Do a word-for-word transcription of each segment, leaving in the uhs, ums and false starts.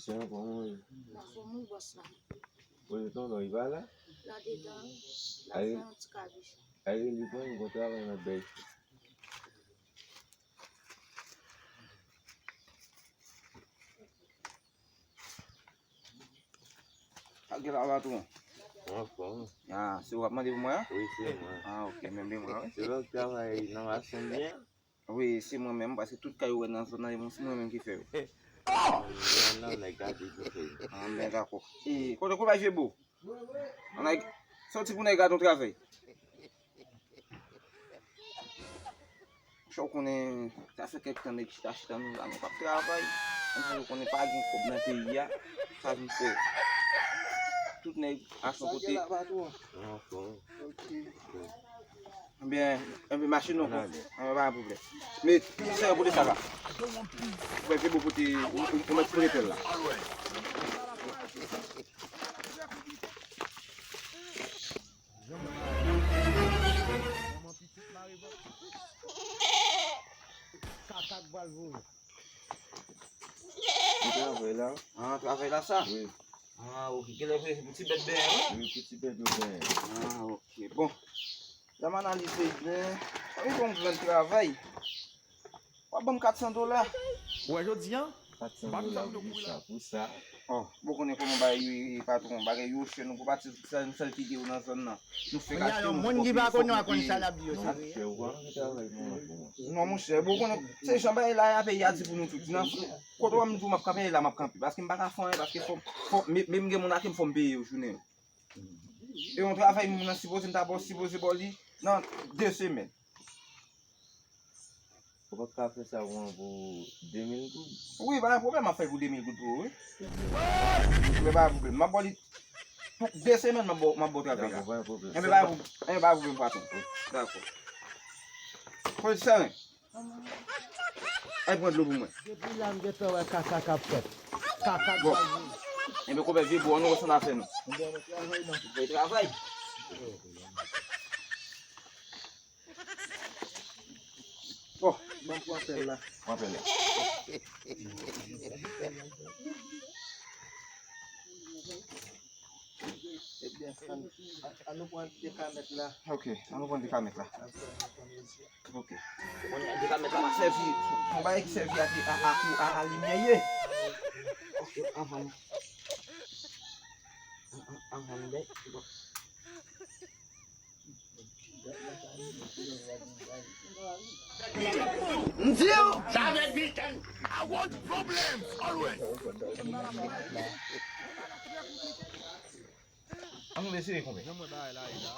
Jan, kòman w ye? Anfòm wi, bòs la. Kote tonton, li pa la? L andedan wi. L ap fè yon ti kabichon. Al rele pou mwen, m gon travay m ap bay. Sa k gen la, patwon? Anfòm. Ah, se ou k ap mande pou mwen an? Wi, se mwen. Ah, ok, men men mwen, wi. Se ou k travay nan machann byen? Wi, se mwen menm, paske tout kay ou wè nan zòn nan, se mwen menm ki fè yo. Nan, nan, nèg gade ki fè yo. Ah, men dakò. E, kote, kote bay vye bo? Ann al soti pou nèg gade yon travay. Sa w konnen, sa fè kèk tan nèg chita, chita nou la, nou p ap travay. Konsa w konnen pa gen kòb nan peyi a, sa vin fè tout nèg achte yon kote. Anfòm. Ebyen, ebyen, mache non, anfòm. Anfòm, pa gen pwoblèm. Men, sè, pote sa la. Ou mèt pote, ou, ou, ou mèt pote pèl la. Kaka k pral voye. Ou travay la? Ah, travay la sa? Wi. Ah, ok. Genlè vre se pou ti bèt benyen, wi? Wi, pou ti bèt yo benyen. Ah, ok. Bon. Jan m analize byen. Wi, bon, m jwenn travay. W ap ban m kat san dola. Ou wè jodi a? Kat san dola pou kisa? Pou sa. Oh, bon, konnen kòman bagay yo ye, patwon. Bagay yo chè, nou pou pati sa, nou sèl ki gen yo nan zòn nan. Nou fèk achte, nou fèk fè, fòk nou peye. Non, monchè, ou pa anvi travay pou mwen, pou mwen. Non, monchè, bon, konnen, se jan bagay la, a peyi a di pou nou tout. Nan, kote w ap m di w m ap kanpe, la m ap kanpe. Paske m pa ka fè anyen, paske fò, fò, men, men m gen moun ak m, fò m peye yo jounen yo. E yon travay moun nan sipoze, m ta ba w, sipoze ba w li nan de semèn. Ou pa ka fè sa pou mwen pou de mil goud? Wi, pa gen pwoblèm, m ap fè l pou de mil goud pou ou, wi. Wi, pa gen pwoblèm. M ap ba w li pou de semèn, m ap ba w, m ap ba w travay la. Dakò, pa gen pwoblèm. Enben, pa gen pwoblèm. Enben, pa gen pwoblèm, patwon. Dakò. Kote ti sèren? Al pran dlo pou mwen. Depi la, m gentan wè kaka k ap fèt. Kaka k ap fèt. Bon. Enben, konpè, vye bo, ann wè sa n a fè non. Enben, nou travay non. Vye travay. Oh, ban m pran pèl la. Pran pèl la. Ebyen, ann, ann, ann nou pran de ka mèt la. Ok, ann nou pran de ka mèt la. Ok. Bon, de ka mèt la pa sèvi. Se yon bagay ki sèvi a, a, a, a, a limyè ye. Ok, anhan. Anhan, anhan, bon. M di w, sa vle di, I want problems always. Ann nou eseye konbyen. Jan mwen bagay la ye la.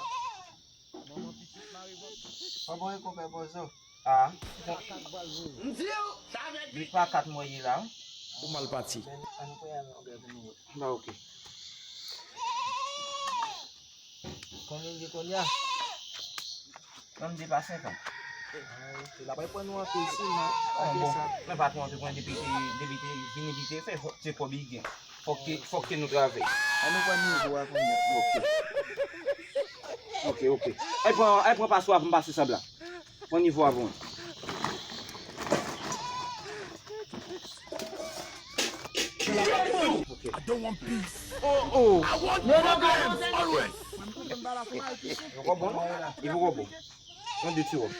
Manman pitit mare vant. Kòman e konbyen pozo? Ah. Kaka k pral voye. M di w, sa vle di. Li pa kat mwen ye la. Ou mal pati. Ann nou pran yon lòt bagay pou nou wè. Ba, ok. Konbyen l ye kounye a? Nan de pa senkant. Ah, ok. L ap pran nou anpil siman. Ah, bon. Men patwon an te konn depi te, depi te vini li te fè, se kòb li gen. Fòk ke, fòk ke nou travay. Ann nou pran nivo a kounye a. Ok. Ok, ok. Al pran, al pran paswa pou m pase sab la. Pran nivo a pou mwen. Ok. I don't want peace. Oh, oh. I want problems always. Li poko bon, non? Li poko bon. Yon de ti wòb.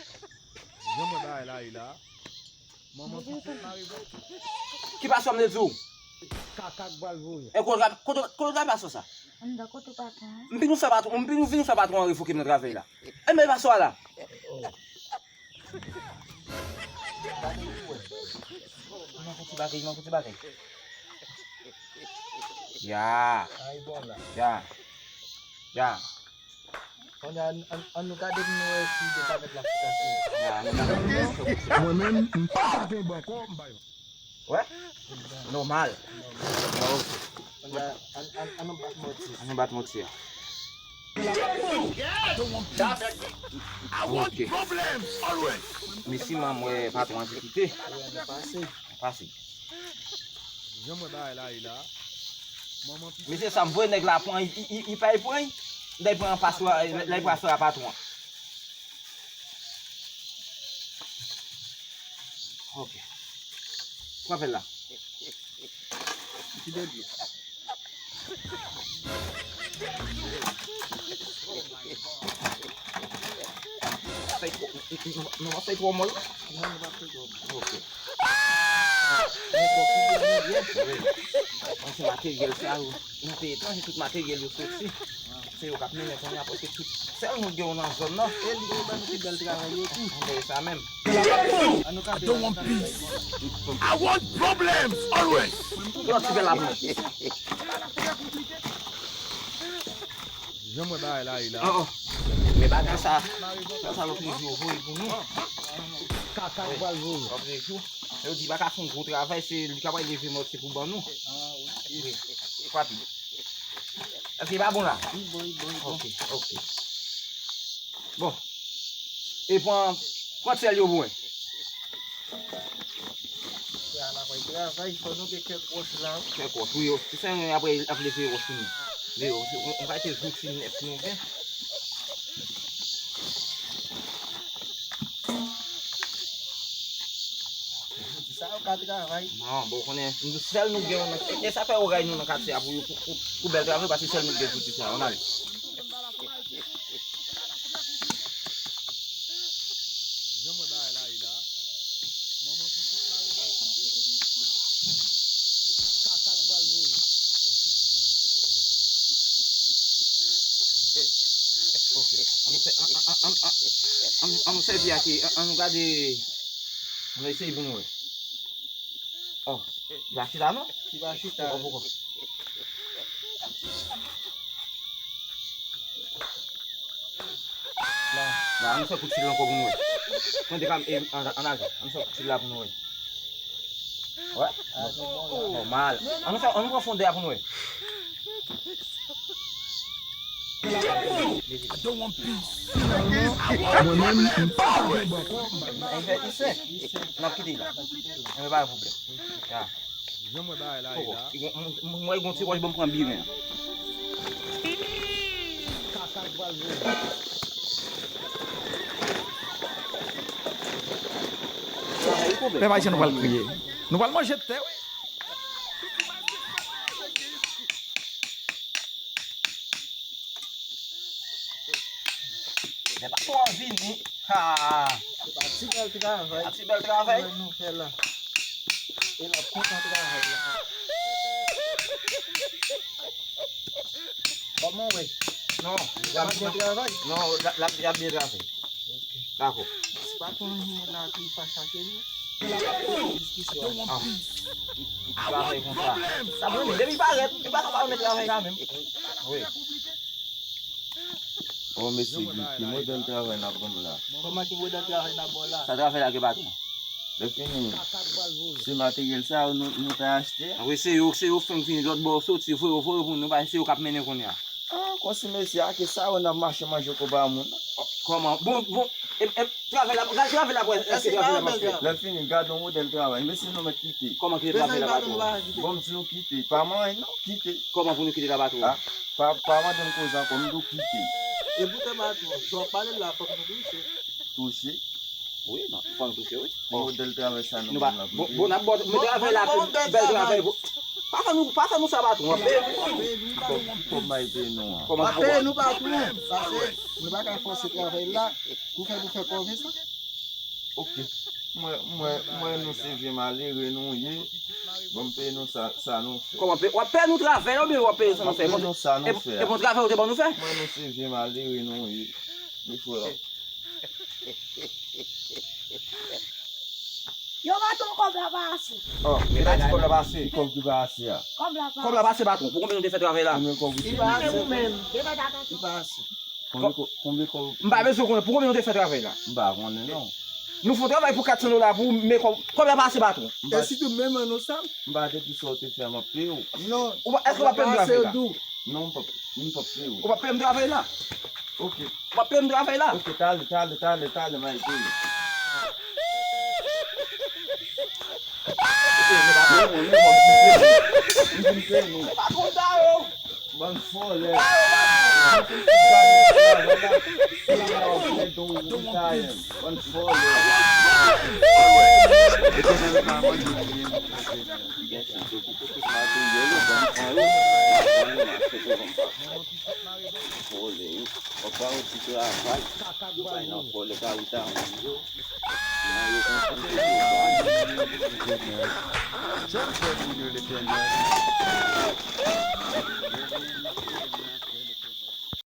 Jan mwen bagay la ye la. Manman pitit mare vant. Ki paswa m te di w? Kaka k pral voye. E kote, kote, kote w travay paswa sa? Anndan kote patwon an. M vin ou fè patwon, m vin ou vin ou fè patwon an revoke m nan travay la. E men paswa la. Manke ti bagay, manke ti bagay. Ya. Ya. Ya. Ann, ann, ann, ann nou gade pou nou wè si de ka mèt la fouta sou. Ya, nou gade. Mwen menm, m pa ka kenbe ankò, m bay. Wè? Nòmal. Nòmal. Ann, ann, ann, ann nou bat mòti. Ann nou bat mòti a. Ok. Mesi manm, wè patwon an te kite. Pase. Pase. Jan mwen bagay la ye la. Mesye sa m voye nèg la pran, li, li, li pa pran. Li pran paswa, li pran paswa a patwon. Ok. Pran pèl la. Ti de dlo. Fèy twò, non, non, non, fèy twò mòl. Non, nou pa fè twò mòl. Ok. Men twò ki byen nou ye. Wi. Mwen se materyèl sa yo. Nan peyi etranje, tout materyèl yo soti. Se yo k ap mennen kounye a, paske tout sèl nou gen yo nan zòn nan. E li, e ban nou pi bèl travay yo tou. Anben, sa menm. An nou kanpe la, nou kanpe la. I want problems always. Yon ti bèl la. Jan mwen bagay la ye la. Oh, oh. Men bagay sa, sa, sa lòt moun yo voye pou nou. Kaka k pral voye. Lòt jou, yo di pa ka fè yon gwo travay, se li k ap leve mòtye pou ban nou. Ah, wi. Wi. Papi. Èske li pa bon la? Li bon, li bon, li bon. Ok, ok. Bon. E pran, pran sèl yo pou mwen. Travay, travay, fò nou gen kèk wòch la. Kèk wòch, wi, yo. Se sa, apre, ap leve wòch pou nou. Men yo, se, on, on kalite zouti nèf nou gen. Zouti sa yo ka travay. Non, bon, konnen, nou, sèl nou gen, e, e sa fè yo ray nou nan katye a pou, pou, pou, pou bèl travay, paske sèl nou gen zouti sa yo, nan. Jan mwen bagay la ye la. Manman pitit la ye la. Kaka k pral voye. Ok. An nou sè-, an, an nou sèvi ak, an, an nou gade, an nou eseye pou nou wè. Oh, li pa chita non? Li pa chita. Oh, poko. La, la, ann fè kout fil ankò pou nou wè. Tande kam, e, an, an ajan, ann fè kout fil la pou nou wè. Wè? Nòmal. Ann fè, ann pran fondè a pou nou wè. Mwen menm, m pa vle bò kò. Ann fè li senp. N ap kite l la. Ann pa gen pwoblèm. Ya. Jan mwen bagay la ye la. M, m, m wè gon ti wòch, ban m pran biren an. Pèp ayisyen, nou pral kriye. Nou pral manje tè, wi. Lè patwon an vini. Ha! Se pa ti bèl travay. Se pa ti bèl travay. Mwen nou fè la. E l ap kontan travay la. Kòman w wè? Non, l ap byen travay. Non, l ap, l ap, l ap byen travay. Ok. Dakò. Si pa t anyen la ki fache ak li. Diskisyon. Ah. Li, li travay konsa. Sa bon, depi parèt, li pa ka pa renmen travay la menm. Wi. Oh, mesye, ki, ki modèl travay n ap ban m la? Kòman ki modèl travay n ap ba w la? Sa travay la gen patwon? Lè fini, se materyèl sa yo nou, nou ta achte a? Wi, se yo, se yo fenk vini lòt bò, yo soti, voye, voye pou nou, paske se yo k ap mennen kounye a. Ah, kòmsi mesye, ake sa yo n ap mache manje kòb a moun. Oh, kòman? Bon, bon, e, e, travay la, gade travay la, pou èske travay la p ap fèt? Lè fini, gade yon modèl travay. Mesye, nou mèt kite. Kòman kite travay la, patwon? Bon, m di nou kite. Pa manyen non, kite. Kòman pou nou kite la, patwon? Ah, pa, pa mande m koze ankò, m di w kite. E poutan, patwon, jan w ap pale la, fòk nou touche. Touche? Wi, non, fò nou touche, wi. Bon. Modèl travay sa nou ban la pou bon, bon, n ap bon, men travay la, bèl travay. Pa fè nou, pa fè nou sa, patwon. W ap peye nou. Kòb, kòb m al peye nou an. Kòman w ap peye nou, patwon? Paske nou pa ka fòse travay la pou fè nou fè kòve sa. Ok. Mwen, mwen, mwen, nou se vye malere nou ye. Bon, m peye nou sa, sa nou fè. Kòman peye? W ap peye nou travay la oubyen w ap peye sa nou fè? W ap peye nou sa nou fè a. E bon travay ou te ban nou fè? Mwen, nou se vye malere nou ye. Li fò la. Yo, patwon, kòb la pa ase. Oh, men bagay la. Kòb la pa ase. Ki kòb ki pa ase a? Kòb la pa ase. Kòb la pa ase, patwon. Pou konbyen nou te fè travay la? Konbyen kòb ou te fè? Li pa ase. Li pa ase. Konbyen kò-, konbyen kòb? M pa bezwen konnen pou konbyen nou te fè travay la. M pa konnen non. Nou fè yon travay pou kat san dola pou, men kòb, kòb la pa ase, patwon. E sitou menm an nou sa? M pa te di sa w te fè m ap peye w. Non. Ou pa, èske w ap peye m travay la? Non, m p ap, m p ap peye w. Ou p ap peye m travay la? Ok. W ap peye m travay la? Ok, talè, talè, talè, talè, m al peye. Ok, men pa peye mwen, men mwen, m fin peye nou. M fin peye nou. Patwon sa yo! Bann vòlè. Bann vòlè. Etènèl pa manje grenn. Gen chans yo koupe tout materyèl yo, banm pran yo, banm pran yo, m achte pou banm pa. Vole, wi. Fòk pa yon ti travay. Yo bay nan vòlè kawita moun yo. Nan yo konn konn yo bay. Etènèl. Jan m fè moun yo, Letènèl.